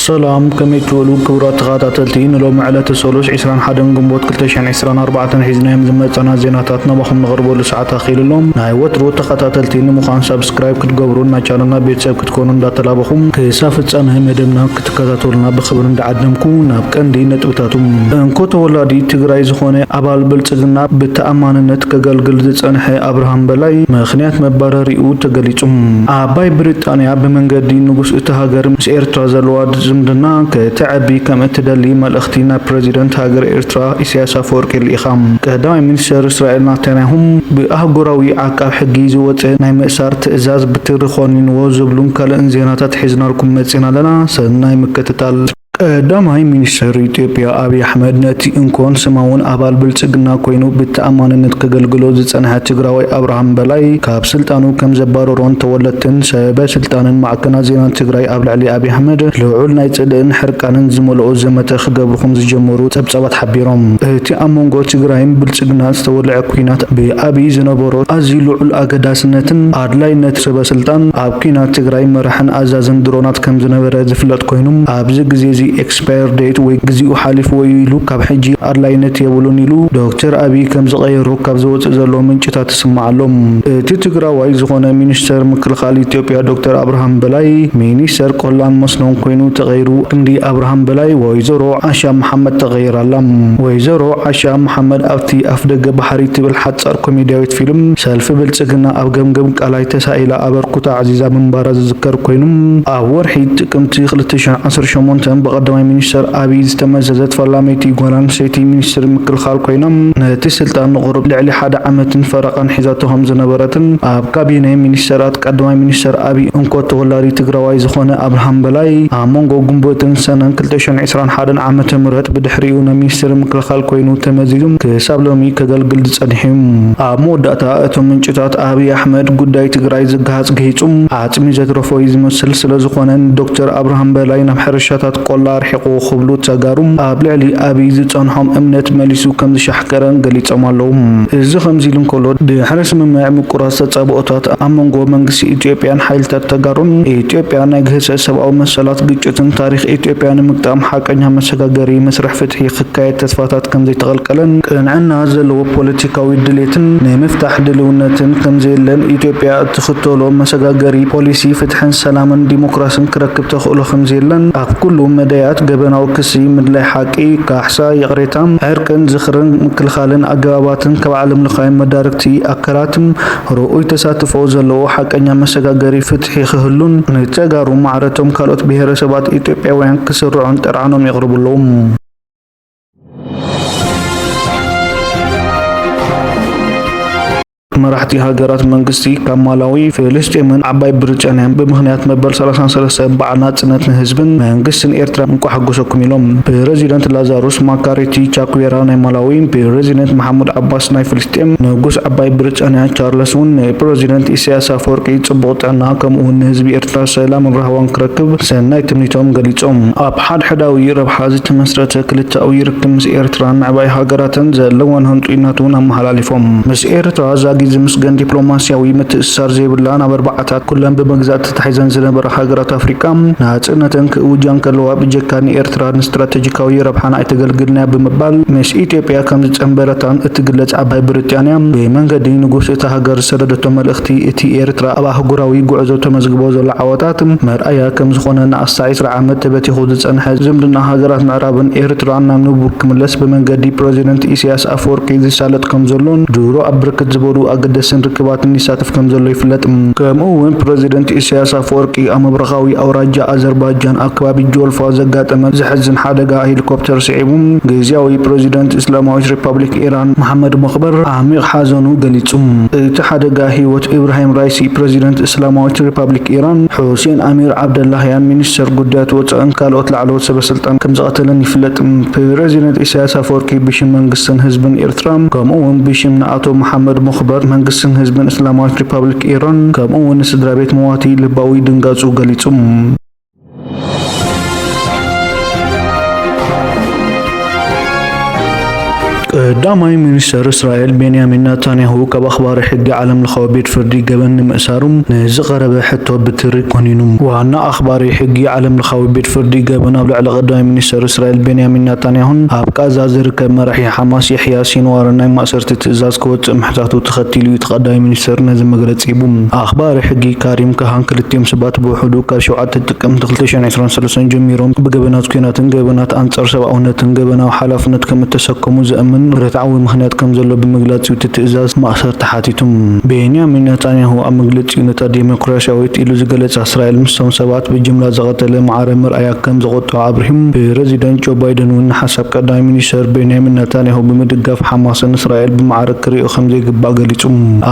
ሰላም፣ ከመይ ትውዕሉ ክቡራት ተኸታተልቲ? ንሎሚ ዕለተ ሰሉስ ዕስራን ሓደን ግንቦት ክልተ ሽሕን ዕስራን ኣርባዕተን ሒዝናዮም ዝመጸና ዜናታት ናባኹም ንቕርበሉ ሰዓት ኣኺሉ ኣሎ። ናይ ወትሩ ተኸታተልቲ ንምዃን ሳብስክራይብ ክትገብሩን ናይ ቻነልና ቤተሰብ ክትኮኑ እንዳተላበኹም፣ ክሳብ ፍጻመ መደብና ክትከታተሉና ብኽብሪ እንዳዓደምኩ፣ ናብ ቀንዲ ነጥብታቱ። እንኮ ተወላዲ ትግራይ ዝኾነ ኣባል ብልጽግና ብተኣማንነት ከገልግል ዝጸንሐ ኣብርሃም በላይ ምኽንያት መባረሪኡ ተገሊጹ። ዓባይ ብሪጣንያ ብመንገዲ ንጉስ እታ ሃገር ምስ ኤርትራ ዘለዋ ዝምድና ከተዕቢ ከም እትደሊ መልእኽቲ ናብ ፕረዚደንት ሃገር ኤርትራ ኢሳያስ ኣፈወርቂ ልኢኻ። ቀዳማይ ሚኒስተር እስራኤል ናታንያሁ ብኣህጉራዊ ዓቃብ ሕጊ ዝወጸ ናይ ምእሳር ትእዛዝ ብትሪ ኮኒንዎ ዝብሉን ካልእን ዜናታት ሒዝናልኩም መጺና ኣለና። ሰናይ ምክትታል። ቀዳማይ ሚኒስተር ኢትዮጵያ ኣብይ ኣሕመድ ነቲ እንኮን ስማውን ኣባል ብልጽግና ኮይኑ ብተኣማንነት ከገልግሎ ዝጸንሐ ትግራዋይ ኣብርሃም በላይ ካብ ስልጣኑ ከም ዘባረሮን ተወለድትን ሰበ ስልጣንን ማዕከናት ዜናን ትግራይ ኣብ ልዕሊ ኣብይ ኣሕመድ ልዑል ናይ ጽልእን ሕርቃንን ዝመልኦ ዘመተ ክገብሩ ከም ዝጀመሩ ጸብጻባት ሓቢሮም። እቲ ኣብ መንጎ ትግራይን ብልጽግናን ዝተወልዐ ኲናት ብኣብይ ዝነበሮ ኣዝዩ ልዑል ኣገዳስነትን ኣድላይነት ሰበ ስልጣን ኣብ ኲናት ትግራይ መራሕን ኣዛዝን ድሮናት ከም ዝነበረ ዝፍለጥ ኮይኑ፣ ኣብዚ ግዜ እዚ ኤክስፓየር ዴት ወይ ግዚኡ ሓሊፉ ወይ ኢሉ ካብ ሕጂ ኣድላይነት የብሉን ኢሉ ዶክተር ኣብይ ከም ዝቐየሮ ካብ ዝወፅእ ዘሎ ምንጭታት ይስማዕ ኣሎ። እቲ ትግራዋይ ዝኾነ ሚኒስተር ምክልኻል ኢትዮጵያ ዶክተር ኣብርሃም በላይ ሚኒስተር ቆላን መስኖን ኮይኑ ተቐይሩ። ክንዲ ኣብርሃም በላይ ወይዘሮ ዓሻ መሓመድ ተቐይራ ኣላ። ወይዘሮ ዓሻ መሓመድ ኣብቲ ኣፍደገ ባሕሪ ትብል ሓጻር ኮሜድያዊት ፊልም ሰልፊ ብልጽግና ኣብ ገምገም ቃላይ ተሳኢላ ኣበርክቶ ኣዕዚዛ ምንባራ ዝዝከር ኮይኑ፣ ኣብ ወርሒ ጥቅምቲ ክልተ ሽሕን ዓሰርተ ሸሞንተን ብቐዳማይ ሚኒስተር ኣብይ ዝተመዘዘት ፈላመይቲ ጓል ኣንስተይቲ ሚኒስትሪ ምክልኻል ኮይና፣ ነቲ ስልጣን ንቑሩብ ልዕሊ ሓደ ዓመትን ፈረቓን ሒዛቶ ከም ዝነበረትን ኣብ ካቢነ ሚኒስተራት ቀዳማይ ሚኒስተር ኣብይ እንኮ ተወላዲ ትግራዋይ ዝኾነ ኣብርሃም በላይ ኣብ መንጎ ግንቦትን ሰነን ክልተ ሽሕን ዕስራን ሓደን ዓመተ ምህረት ብድሕሪኡ ናይ ሚኒስትሪ ምክልኻል ኮይኑ ተመዚዙ ክሳብ ሎሚ ከገልግል ዝጸንሐ እዩ። ኣብ መወዳእታ እቶም ምንጭታት ኣብይ ኣሕመድ ጉዳይ ትግራይ ዝገሃጽ ገይጹ ዓጽሚ ዘትረፎ እዩ ዝመስል ስለ ዝኾነ ንዶክተር ኣብርሃም በላይ ናብ ሕርሻታት ቆላ ኣርሒቑ ክብሉ ተጋሩ ኣብ ልዕሊ ኣብይ ዝጸንሖም እምነት መሊሱ ከም ዝሻሕከረን ገሊጾም ኣለዉ። እዚ ከምዚ ኢሉ እንከሎ ድሕሪ ስምምዕ ምቁራጽ ተጻብኦታት ኣብ መንጎ መንግስቲ ኢትዮጵያን ሓይልታት ተጋሩን ኢትዮጵያ ናይ ግህሰት ሰብኣዊ መሰላት ግጭትን ታሪኽ ኢትዮጵያ ንምግጣም ሓቀኛ መሰጋገሪ መስርሕ ፍትሒ ክካየድ ተስፋታት ከም ዘይተቐልቀለን ቅንዕና ዘለዎ ፖለቲካዊ ድሌትን ንምፍታሕ ድልውነትን ከም ዘየለን ኢትዮጵያ እትኽተሎ መሰጋገሪ ፖሊሲ ፍትሕን ሰላምን ዲሞክራስን ክረክብ ተኽእሎ ከም ዘየለን ኣብ ኩሉ መዳያት ገበናዊ ክሲ፣ ምድላይ ሓቂ፣ ካሕሳ፣ ይቕሬታ፣ ዕርቅን ዝኽርን ምክልኻልን ኣገባባትን ካብ ዓለም ለኻዊ መዳርግቲ ኣካላት ርኡይ ተሳትፎ ዘለዎ ሓቀኛ መሰጋገሪ ፍትሒ ክህሉን ንተጋሩ ማዕረቶም ካልኦት ብሄረሰባት ኢትዮጵያውያን ክስርዑን ጥርዓኖም የቕርቡ ኣለዉ። መራሕቲ ሃገራት መንግስቲ ካብ ማላዊ፣ ፍልስጤምን ዓባይ ብሪጣንያን ብምኽንያት መበል ሰላሳን ሰለስተን በዓል ናጽነት ንህዝብን መንግስትን ኤርትራ እንኳዕ ሓጎሰኩም ኢሎም። ፕረዚደንት ላዛሩስ ማካሪቲ ቻኩዌራ ናይ ማላዊ፣ ፕረዚደንት መሓሙድ ዓባስ ናይ ፍልስጤም፣ ንጉስ ዓባይ ብሪጣንያ ቻርለስ እውን ንፕረዚደንት ኢሳያስ ኣፈወርቂ ጽቡቕ ጥዕና ከምኡ እውን ንህዝቢ ኤርትራ ሰላምን ራህዋን ክረክብ ሰናይ ትምኒቶም ገሊጾም። ኣብ ሓድሕዳዊ ረብሓ ዝተመስረተ ክልተኣዊ ርክብ ምስ ኤርትራን ምዕባይ ሃገራትን ዘለወን ህንጡይነት እውን ኣመሓላሊፎም። ምስ ኤርትራ ዛጊት ዝምስገን ዲፕሎማስያዊ ምትእስሳር ዘይብላ ናብ ኣርባዓታት ኩለን ብመግዛእቲ ተታሒዘን ዝነበራ ሃገራት ኣፍሪቃ ናጽነተን ክእውጃ እንከለዋ ብጀካ ንኤርትራ ንስትራተጂካዊ ረብሓና ኣይተገልግልንያ ብምባል ምስ ኢትዮጵያ ከም ዝጸንበረታን እትግለጽ ዓባይ ብሪጣንያ ብመንገዲ ንጉስ እታ ሃገር ዝሰደደቶ መልእኽቲ እቲ ኤርትራ ኣብ ኣህጉራዊ ጉዕዞ ተመዝግቦ ዘሎ ዓወታት መርኣያ ከም ዝኾነ ንኣስታት ዕስራ ዓመት ተበቲኹ ዝጸንሐ ዝምድና ሃገራት ምዕራብን ኤርትራን ናብ ንቡር ክምለስ ብመንገዲ ፕረዚደንት ኢሳያስ ኣፈወርቂ ዝሳለጥ ከም ዘሎን ድሮ ኣብ ብርክት ዝበሉ ኣገደስትን ርክባትን ይሳተፍ ከም ዘሎ ይፍለጥ። ከምኡ እውን ፕረዚደንት ኢሳያስ ኣፈወርቂ ኣብ ምብራቓዊ ኣውራጃ ኣዘርባጃን ኣብ ከባቢ ጆልፋ ዘጋጠመ ዘሕዝን ሓደጋ ሄሊኮፕተር ስዒቡ ግዝያዊ ፕረዚደንት እስላማዊት ሪፓብሊክ ኢራን መሓመድ ሞኽበር ዓሚቕ ሓዘኑ ገሊጹ። እቲ ሓደጋ ህይወት ኢብራሂም ራይሲ ፕረዚደንት እስላማዊት ሪፓብሊክ ኢራን፣ ሑሴን ኣሚር ዓብደላህያን ሚኒስተር ጉዳያት ወጻእን ካልኦት ላዕለዎት ሰበ ስልጣን ከም ዝቐተለን ይፍለጥ። ፕረዚደንት ኢሳያስ ኣፈወርቂ ብሽም መንግስትን ህዝብን ኤርትራ ከምኡ እውን ብሽም ንኣቶ መሓመድ ሞኽበር መንግስትን ህዝብን እስላማዊት ሪፓብሊክ ኢራን ከምኡ እውን ንስድራ ቤት መዋቲ ልባዊ ድንጋጹ ገሊጹ። ቀዳማይ ሚኒስተር እስራኤል ቤንያሚን ናታንያሁ ካብ ኣኽባሪ ሕጊ ዓለም ለኻዊ ቤት ፍርዲ ገበን ንምእሳሩ ንዝቐረበ ሕቶ ብትሪ ኮኒኑ። ዋና ኣኽባሪ ሕጊ ዓለም ለኻዊ ቤት ፍርዲ ገበን ኣብ ልዕሊ ቀዳማይ ሚኒስተር እስራኤል ቤንያሚን ናታንያሁን ኣብ ቃዛ ዝርከብ መራሒ ሓማስ የሕያ ሲንዋርን ናይ ማእሰርቲ ትእዛዝ ክወጽእ ምሕታቱ ተኸቲሉ እዩ እቲ ቀዳማይ ሚኒስተር ነዚ መግለጺ ሂቡ። ኣኽባሪ ሕጊ ካሪም ካሃን ክልቲኦም ሰባት ብውሕዱ ካብ ሸውዓተ ጥቅምቲ ክልተ ሽሕን ዕስራን ሰለስተን ጀሚሮም ብገበናት ኲናትን ገበናት ኣንጻር ሰብኣውነትን ገበናዊ ሓላፍነት ከም እተሰከሙ ዘእምን ርትዓዊ ምኽንያት ከም ዘሎ ብምግላጽ እዩ እቲ ትእዛዝ ማእሰርቲ ሓቲቱ። ቤንያሚን ነታንያሁ ኣብ መግለጺኡ ነታ ዴሞክራስያዊት ኢሉ ዝገለጻ እስራኤል ምስቶም ሰባት ብጅምላ ዝቐተለ ማዕረ ምርኣያ ከም ዘቖጥዖ ኣብሪሁ። ፕረዚደንት ጆ ባይደን እውን ንሓሳብ ቀዳማይ ሚኒስተር ቤንያሚን ነታንያሁ ብምድጋፍ ሓማስን እስራኤል ብማዕረ ክርእዮ ከም ዘይግባእ ገሊጹ።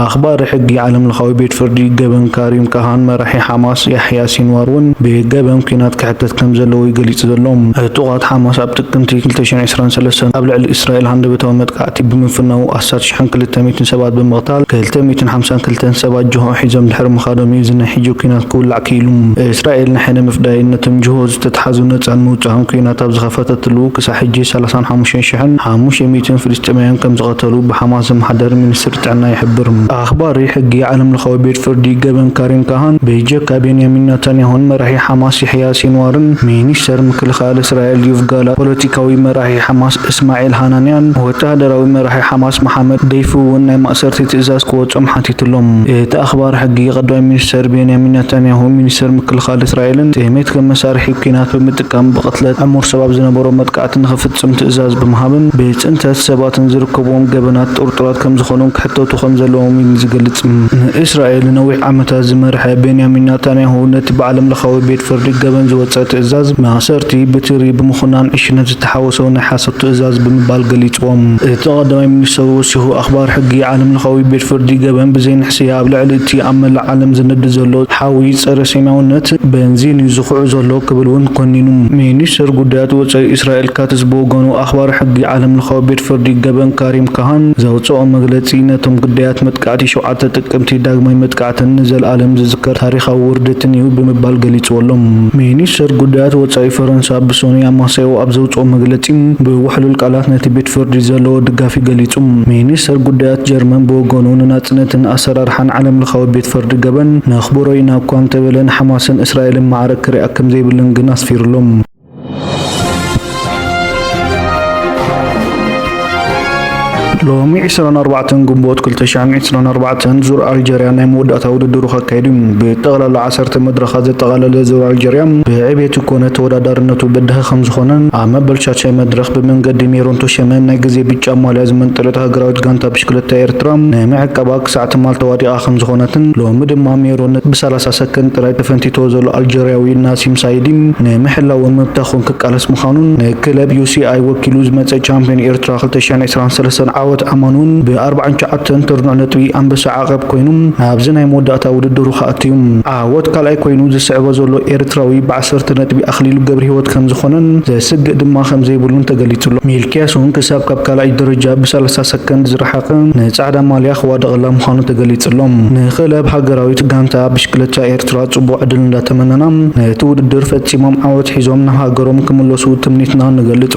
ኣኽባሪ ሕጊ ዓለም ለኻዊ ቤት ፍርዲ ገበን ካሪም ካሃን መራሒ ሓማስ ያሕያ ሲንዋር እውን ብገበን ኲናት ክሕተት ከም ዘለዎ እዩ ገሊጹ ዘሎ። ዕጡቓት ሓማስ ኣብ ጥቅምቲ ክልተ ሽሕን ዕስራን ሰለስተን ኣብ ልዕሊ እስራኤል ሃንደበታዊ መጥቃዕቲ ብምፍናው ኣስታት ሽሕን ክልተ ሚእትን ሰባት ብምቕታል ክልተ ሚእትን ሓምሳን ክልተን ሰባት ጅሆ ሒዞም ድሕሪ ምኻዶም እዩ እዚ ናይ ሕጂ ኲናት ክውላዕ ክኢሉ። እስራኤል ንሕነ ምፍዳይን ነቶም ጅሆ ዝተትሓዙ ነጻን ምውጻእን ኲናት ኣብ ዝኸፈተትሉ ክሳብ ሕጂ ሰላሳን ሓሙሽተን ሽሕን ሓሙሽተ ሚእትን ፍልስጤማውያን ከም ዝቐተሉ ብሓማስ ዘመሓደር ሚኒስትሪ ጥዕና ይሕብር። ኣኽባሪ ሕጊ ዓለም ለኻዊ ቤት ፍርዲ ገበን ካሪም ካሃን ብጀካ ቤንያሚን ናታንያሁን መራሒ ሓማስ የሕያ ሲንዋርን ሚኒስተር ምክልኻል እስራኤል ዩቭ ጋላንት ፖለቲካዊ መራሒ ሓማስ እስማዒል ሃናንያን ወተሃደራዊ መራሒ ሓማስ መሓመድ ደይፉ እውን ናይ ማእሰርቲ ትእዛዝ ክወጾም ሓቲትሎም። እቲ ኣኽባሪ ሕጊ ቀዳማይ ሚኒስተር ቤንያሚን ናታንያሁ ሚኒስተር ምክልኻል እስራኤልን ጥሜት ከም መሳርሒ ኲናት ብምጥቃም ብቕትለት ዕሙር ሰብ ኣብ ዝነበሮ መጥቃዕቲ ንኽፍጽም ትእዛዝ ብምሃብን ብጽንተት ሰባትን ዝርከብዎም ገበናት ጥርጡራት ከም ዝኾኑን ክሕተቱ ከም ዘለዎም እዩ ዝገልጽ። ንእስራኤል ንነዊሕ ዓመታት ዝመርሐ ቤንያሚን ናታንያሁ ነቲ ብዓለም ለኻዊ ቤት ፍርዲ ገበን ዝወጸ ትእዛዝ ማእሰርቲ ብትሪ ብምኹናን ዕሽነት ዝተሓወሶ ናይ ሓሶት ትእዛዝ ብምባል ገሊጽዎም። እቲ ቀዳማይ ሚኒስተር ወሲኹ ኣኽባር ሕጊ ዓለም ለኻዊ ቤት ፍርዲ ገበን ብዘይንሕስያ ኣብ ልዕሊ እቲ ኣብ መላእ ዓለም ዝነድ ዘሎ ሓዊ ጸረ ሴማውነት በንዚን እዩ ዝኹዑ ዘሎ ክብል እውን ኮኒኑ። ሚኒስተር ጉዳያት ወጻኢ እስራኤል ካትዝ ብወገኑ ኣኽባር ሕጊ ዓለም ለኻዊ ቤት ፍርዲ ገበን ካሪም ካሃን ዘውጽኦ መግለጺ ነቶም ግዳያት መጥቃዕቲ ሸውዓተ ጥቅምቲ ዳግማይ መጥቃዕትን ንዘለኣለም ዝዝከር ታሪኻዊ ውርደትን እዩ ብምባል ገሊጽዎ ኣሎ። ሚኒስተር ጉዳያት ወጻኢ ፈረንሳ ብሶኒ ኣማሴዎ ኣብ ዘውጽኦ መግለጺ ብውሕሉል ቃላት ነቲ ቤት ፍርዲ ዘለዎ ድጋፊ ገሊጹ። ሚኒስተር ጉዳያት ጀርመን ብወገኑ ንናጽነትን ኣሰራርሓን ዓለም ለኻዊ ቤት ፍርዲ ገበን ነኽብሮ ኢና እኳ እንተበለ ንሓማስን እስራኤልን ማዕረ ክሪኣ ከም ዘይብልን ግን ኣስፊሩሎም። ሎሚ ዕስራን ኣርባዕተን ግንቦት ክልተ ሽሕን ዕስራን ኣርባዕተን ዙር ኣልጀርያ ናይ መወዳእታ ውድድሩ ከካይድ እዩ። ብጠቕላላ ዓሰርተ መድረኻት ዘጠቓለለ ዙር ኣልጀርያ ብዕቤት ኮነ ተወዳዳርነቱ በዳሂ ከም ዝኾነን ኣብ መበል ሻድሻይ መድረኽ ብመንገዲ ሜሮን ቶሸመ ናይ ግዜ ብጫ ማልያ ዝመንጠለት ሃገራዊት ጋንታ ብሽክለታ ኤርትራ ንምዕቃባ ክሳዕ ትማል ተዋዲቓ ከም ዝኾነትን ሎሚ ድማ ሜሮን ብሰላሳ ሰከንድ ጥራይ ተፈንቲቶ ዘሎ ኣልጀርያዊ ናሲም ሳይዲ ንምሕላው መብታኹን ክቃለስ ምዃኑን ንክለብ ዩ ሲ ኣይ ወኪሉ ዝመጸ ቻምፒዮን ኤርትራ ክልተ ሽሕን ዕስራን ሰለስተን ዓወት ኣማን እውን ብ ኣርባዓን ትሽዓተን ትርንዕ ነጥቢ ኣንበሳ ዓቐብ ኮይኑ ናብዚ ናይ መወዳእታ ውድድሩ ክኣቱ እዩ። ዓወት ካልኣይ ኮይኑ ዝስዕቦ ዘሎ ኤርትራዊ ብ ዓሰርተ ነጥቢ ኣኽሊሉ ገብረሂወት ከም ዝኾነን ዘስግእ ድማ ከም ዘይብሉን ተገሊጹ ኣሎ። ሚልክያስ እውን ክሳብ ካብ ካልኣይ ደረጃ ብ ሰላሳ ሰከንድ ዝረሓቐ ንጻዕዳ ማልያ ክዋደቐላ ምዃኑ ተገሊጹ ኣሎ። ንክለብ ሃገራዊት ጋንታ ብሽክለታ ኤርትራ ጽቡቕ ዕድል እንዳተመነና ነቲ ውድድር ፈጺሞም ዓወት ሒዞም ናብ ሃገሮም ክምለሱ ትምኒትና ንገልጽ።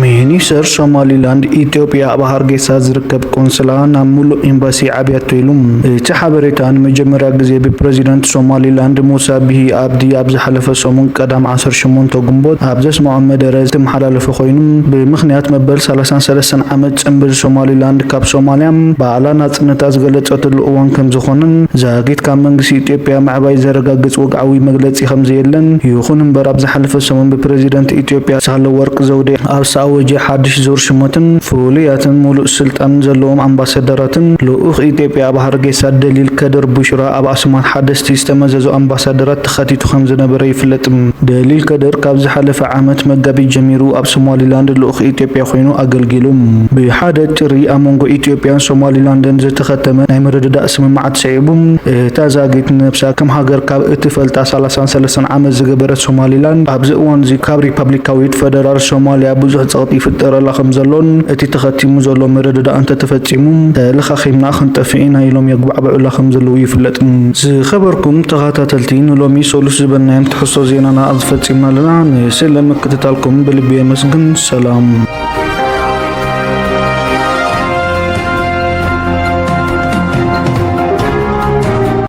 ሚኒስተር ሶማሊላንድ ኢትዮጵያ ኣብ ሃርጌሳ ዝርከብ ቆንስላ ናብ ምሉእ ኤምባሲ ዓብያቶ ኢሉ። እቲ ሓበሬታ ንመጀመርያ ግዜ ብፕረዚደንት ሶማሊላንድ ሙሳ ቢሂ ኣብዲ ኣብ ዝሓለፈ ሰሙን ቀዳም ዓሰርተ ሸሞንተ ግንቦት ኣብ ዘስምዖ መደረ ዝተመሓላለፈ ኮይኑ፣ ብምኽንያት መበል ሰላሳን ሰለስተን ዓመት ጽንብል ሶማሊላንድ ካብ ሶማልያ ባዕላ ናጽነታ ዝገለጸትሉ እዋን ከም ዝኾነን ዛጊት ካብ መንግስቲ ኢትዮጵያ ምዕባይ ዘረጋግጽ ወግዓዊ መግለጺ ከም ዘየለን፣ ይኹን እምበር ኣብ ዝሓለፈ ሰሙን ብፕረዚደንት ኢትዮጵያ ሳህለወርቅ ዘውዴ ኣብ ዝተኣወጀ ሓድሽ ዙር ሽሞትን ፍሉያትን ምሉእ ስልጣን ዘለዎም ኣምባሳደራትን ልኡኽ ኢትዮጵያ ኣብ ሃርጌሳ ደሊል ከድር ቡሽራ ኣብ ኣስማት ሓደስቲ ዝተመዘዙ ኣምባሳደራት ተኻቲቱ ከም ዝነበረ ይፍለጥ። ደሊል ከድር ካብ ዝሓለፈ ዓመት መጋቢት ጀሚሩ ኣብ ሶማሊላንድ ልኡኽ ኢትዮጵያ ኮይኑ ኣገልጊሉ። ብሓደ ጥሪ ኣብ መንጎ ኢትዮጵያን ሶማሊላንድን ዝተኸተመ ናይ ምርድዳእ ስምምዓት ስዒቡ፣ እታ ዛጊት ንነብሳ ከም ሃገር ካብ እትፈልጣ ሰላሳን ሰለስተን ዓመት ዝገበረት ሶማሊላንድ ኣብዚ እዋን እዚ ካብ ሪፓብሊካዊት ፈደራል ሶማልያ ብዙሕ ጸቕጢ ይፍጠረላ ከም ዘሎን እቲ ተኸቲሙ ዘሎ ምርድዳእ እንተተፈጺሙ ተለኻኺምና ክንጠፍእ ኢና ኢሎም የጉባዕብዑላ ከም ዘለዉ ይፍለጥ። ዝኸበርኩም ተኸታተልቲ፣ ንሎሚ ሰሉስ ዝበልናዮም ትሕዝቶ ዜናና ኣብዚ ፈጺምና ኣለና። ንስለ ምክትታልኩም ብልቢ የመስግን። ሰላም።